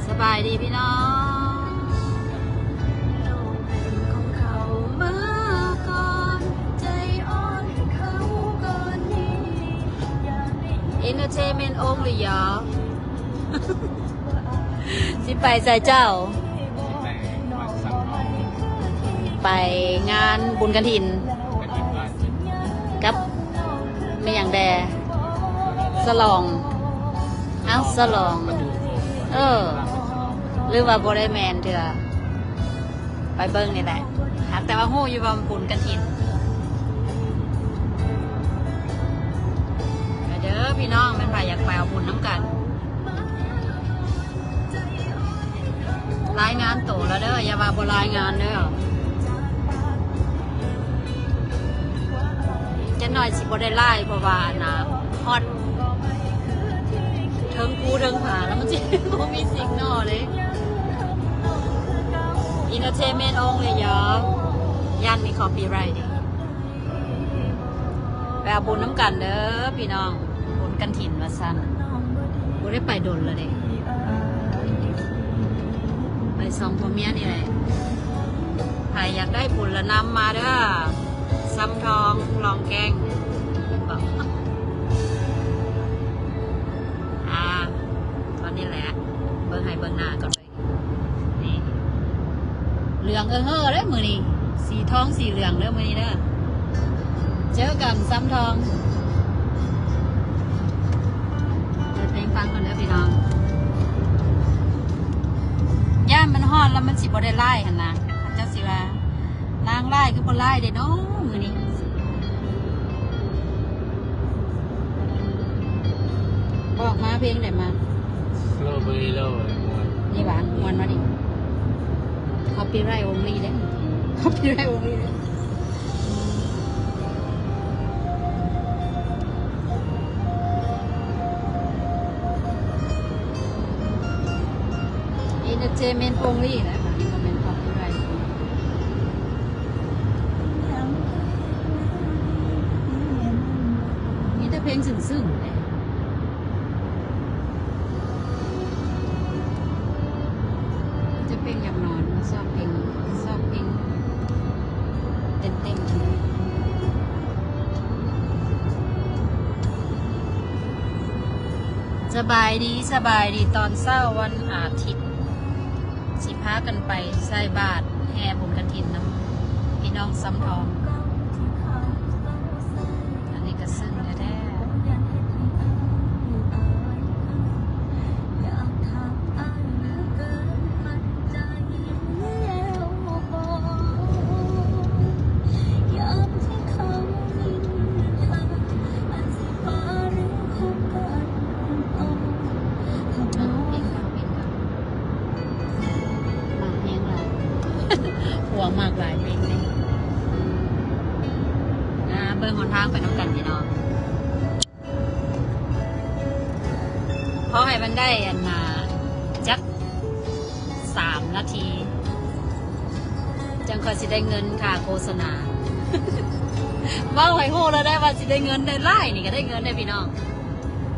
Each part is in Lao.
ສະບາຍດີພີ່ນ້ອງ. ເອັນເຕີເທນເມັນໂອນລີ ຢາ ຊິໄປໃສເຈົ້າ? ໄປງານບຸນກະຖິນ ກັບແມ່ຫຍັງແດ່? ສະຫຼອງ. ເອົ້າ ສະຫຼອງ. ເອີ ຫຼືວ່າບໍ່ໄດ້ແມ່ນເທື່ອ? ໄປເບິ່ງນີ້ແຫຼະ. ຫາກແຕ່ວ່າຮູ້ຢູ່ວ່າບຸນກະຖິນ. ໄປເດີພີ່ນ້ອງ, ແມ່ນໃຜຢາກໄປເອົາບຸນນຳກັນ. ລາຍງານໂຕແລ້ວເດີ, ຢ່າວ່າບໍ່ລາຍງານເດີ. ຈັກໜ້ອຍຊິບໍ່ໄດ້ລາຍ ເພາະວ່າອັນນ່າ ຮອດເທິງພູເທິງຜາແລ້ວ ມັນຊິບໍ່ມີຊິກນໍເດ້. ເອັນເຕີເທນເມັນໂອນລີ ຢາ ຢ້ານມີຄອບປີ້ໄຣເດ້. ໄປເອົາບຸນນຳກັນເດີພີ່ນ້ອງ, ບຸນກະຖິນວ່າຊັ້ນ. ບໍ່ໄດ້ໄປດົນແລ້ວເດ້, ໄປສອງຜົວເມຍນີ້ແຫຼະ. ໃຜຢາກໄດ້ບຸນລະນຳມາເດີ, ຊຳທອງ ລອງແກ້ງ. ອ່າ ຕອນນີ້ແຫຼະ ເບິ່ງໃຫ້ເບິ່ງໜ້າກ່ອນເລີຍ. ນີ້ ເຫຼືອງເອີເຮີເດີມື້ນີ້, ສີທອງສີເຫຼືອງເດີມື້ນີ້ເດີ. ເຈີກັນຊຳທອງ. ເປີດເພງຟັງກ່ອນເດີພີ່ນ້ອງ. ຢ້ານມັນຮ້ອນແລ້ວມັນຊິບໍ່ໄດ້ລາຍຫັ້ນນະ, ເຂົາເຈົ້າຊິວ່າ ນາງລາຍຄືບໍ່ລາຍເດ້ເນາະມື້ນີ້. ບອກມາເພງໃດມາ? Strawberry Love ມ່ວນ. ນີ້ຫວາ ມ່ວນວະນີ້. Copyright only ເດ້, copyright only ເດ້. ເອັນເຕີເທນເມັນໂອນລີ ນະ, ບໍ່ແມ່ນ copyright. ມີແຕ່ເພງຊຶ້ງໆເດ້. ຈະເພງຢາກນອນ, ຊອບເພງ, ຊອບເພງເຕັ້ນໆ. ສະບາຍດີ, ສະບາຍດີຕອນເຊົ້າວັນອາທິດ. ຊິພາກັນໄປໃສ່ບາດແຫ່ບຸນກະຖິນນຳພີ່ນ້ອງຊຳທອງ. ອັນນີ້ກະຊຶ້ງແທ້ໆ. ເພງລາວ ເພງລາວ ມັກແຮງຫຼາຍ, ຜົວມັກຫຼາຍເພງນີ້. ອ່າ ເບິ່ງຫົນທາງໄປນຳກັນພີ່ນ້ອງ. ຂໍໃຫ້ມັນໄດ້ອັນນ່າ ຈັກສາມນາທີ ຈັ່ງຄ່ອຍຊິໄດ້ເງິນຄ່າໂຄສະນາ. ເວົ້າໃຫ້ຮູ້ແລ້ວໄດ້ວ່າຊິໄດ້ເງິນ, ໄດ້ຫຼາຍນີ້ກະໄດ້ເງິນເດ້ພີ່ນ້ອງ.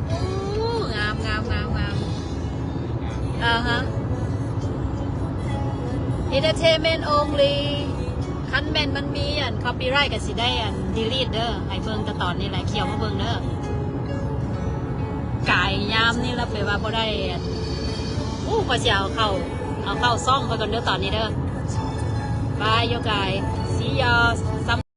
ໂອ້ ງາມ ງາມ ງາມ ງາມ. ອ່າຮະ Entertainment only. ຄັນແມ່ນມັນມີອັນ copyright ກະຊິໄດ້ອັນ delete ເດີ. ໃຫ້ເບິ່ງແຕ່ຕອນນີ້ແຫຼະ, ຂ້ຽວມາເບິ່ງເດີ. ກາຍຍາມນີ້ລະແປວ່າບໍ່ໄດ້ອັນ. ໂອ້ ຂ້ອຍຊິເອົາເຂົ້າ, ເອົາເຂົ້າຊ່ອງຂ້ອຍກ່ອນເດີຕອນນີ້ເດີ. Bye you guys, see ya.